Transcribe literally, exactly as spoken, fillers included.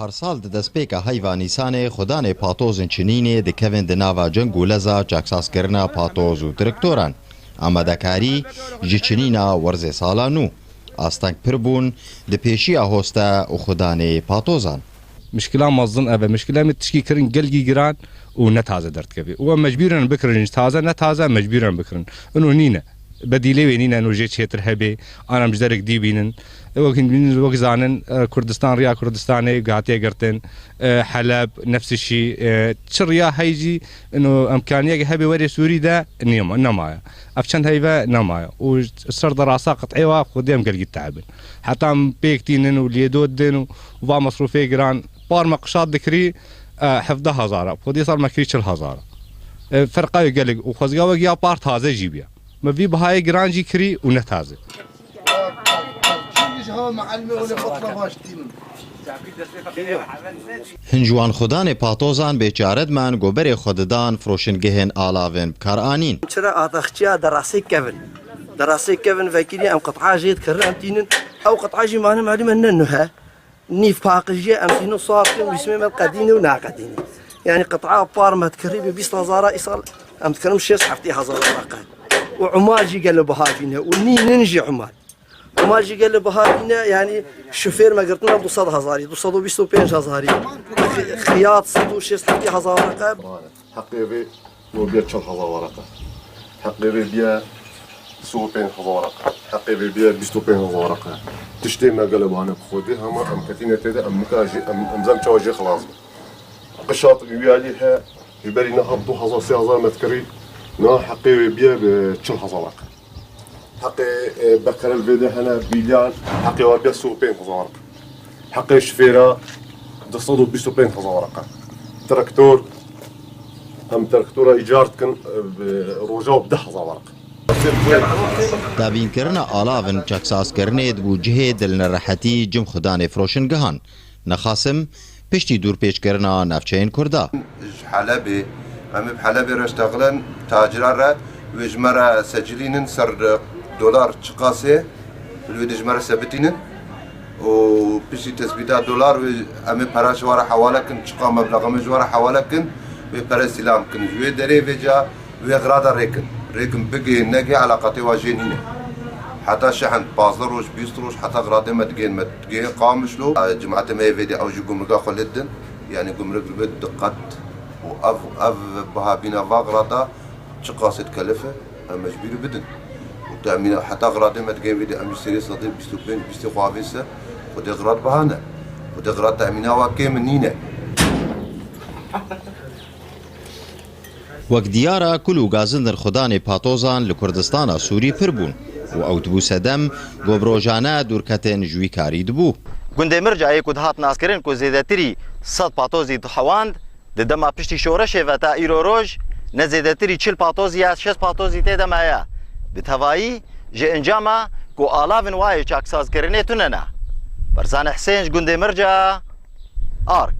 Her sal di destpêka heyva Nîsanê xudanê patozên çinînê dikevin di nava ceng û leza çaksazkirina patoz û traktoran. Amadekarî ji çinîna werzê sala nû. Asteng pir bûn di pêşiya hoste û xudanê patozan. Mişkila mezin ev e. Mişkila me tişkî kirin gelgî giran û ne taze derdikeve. Û em mecbûr in bikirin, ji taze ne taze em mecbûr in bikirin. Ino nîne. Bedîlê wê nîne, ino jê çêtir hebe, an em ji derek dî bînin. Wek hîn bînin, wek zanin, e, Kurdistan, riya Kurdistanê hatiye girtin, e, Heleb, nefsişî, e, çi riya hey jî, ino emkaniyek hebe werê Sûrî de nema-, nemaye. Ev çend heyve nemaye. Û ser derasa qit'ê wa xwedê em gelgî te'bin. Heta em pêk tînin û lêdo didin û va mesrûfê giran, par me qişat dikirî, e, hevdeh hezar a. Xwedê sar me kirî çil hezar a. E, ferqa wê gelek û xwezga wek ya par taze jî biya. Me vî bihayê giran jî kirî û ne taze. Hin ji wan xudanê patozan bêçare diman ku berê xwe didan firoşingehên alavên bi kar anîn. Çira ataxçiya derasê kevin. Derasê kevin vekirî em qit'a jê dikirin em tînin. Ew qit'a jî mane malûm e ne nuh e. Nîv paqijiye em tînin sar dikin, wîsmê me diqedîne û naqedîne. Yanî qit'a par me dikirî bi bîst hezar a, îsal em dikirin şêst heftê hezar a qe. Û umar jî gelo biha bîne û nînin jî umar. Umar jî gelo biha bîne, yanî şofêr me girtine du sed hezarî, du sed û bîst û pênc hezarî. Xi-, xiyat sed û şêst heftê hezar a qe. Heqê vê, no biya çil hezar wereqe. Heqê vê biya sî û pênc hezar wereqe. Heqê vê biya bîst û pênc hezar wereqe. Tiştê me gelo bane bi xwedê, hema em ketîne tê de, em nika jî, em, em zem çawa jê xilas bin. Qişat wiyalî he, ji berî niha du hezar, sê hezar metre kirî, niha heqê wê biya bi çil hezar wereqe. Heqê, e, beqerel vê de hene, bîlyan, heqê wa biya sî û pênc hezar. Heqê şifêra, du sed û bîst û pênc hezar wereqe. Traktor, em traktora îcar dikin, e, bi roja bi deh hezar wereqe. Dabînkirina alavin çaksazkirinê dibû cihê dilnerehetî cim xudanê firoşingehan. Nexasim, piştî dûrpêçkirina navçeyên Kurda. Ji Helebê, em ê bi Helebê re ştexilin, tacira re, wê ji me re secilînin ser dolar çiqasê, li wê de ji me re sebitînin. Û piştî tesbîta dolar wê em ê pera ji we re hewale kin, çiqa meblexa me ji we re hewale kin, wê pere sîlam kin. Ji wê derê vêca Wê xirata rêkin. Rêkin bigihên negihê eleqatê wa jê nîne. Heta şehend pazdeh roj, bîst roj, heta xiratê me digihên me, digihên Qamişlo. Cemaetê me yê vê de ew jî gumrika xwe lê didin. Yanî gumrik li vê diqet û ev, ev bihabîna va xirata çi qasê dikelif e, em mecbûr bidin. Û temîna heta xiratê me digihên vê de em jî serê sedê bîst û pênc, bîstê xwe avê ser, xwedê xirat biha ne. Xwedê xirat temîna wa kêm nîne. Wek diyar e, kul û gazindin xudanê patozan li Kurdistana Sûrî pir bûn û ew dibû sedem ku bi rojane dûrketin ji wî karî dibû. Gundê Mircayê ku dihat naskirin ku zêdetirî sed patozî dihewand, di dema piştî şoreşê ve ta îro roj ne zêdetirî çil patozî ya şêst patozî tê de maye. Bi tevayî ji encama ku alavin wayê çaksazkirinê tune ne. Berzanê Hisên ji gundê Mirca, Ark.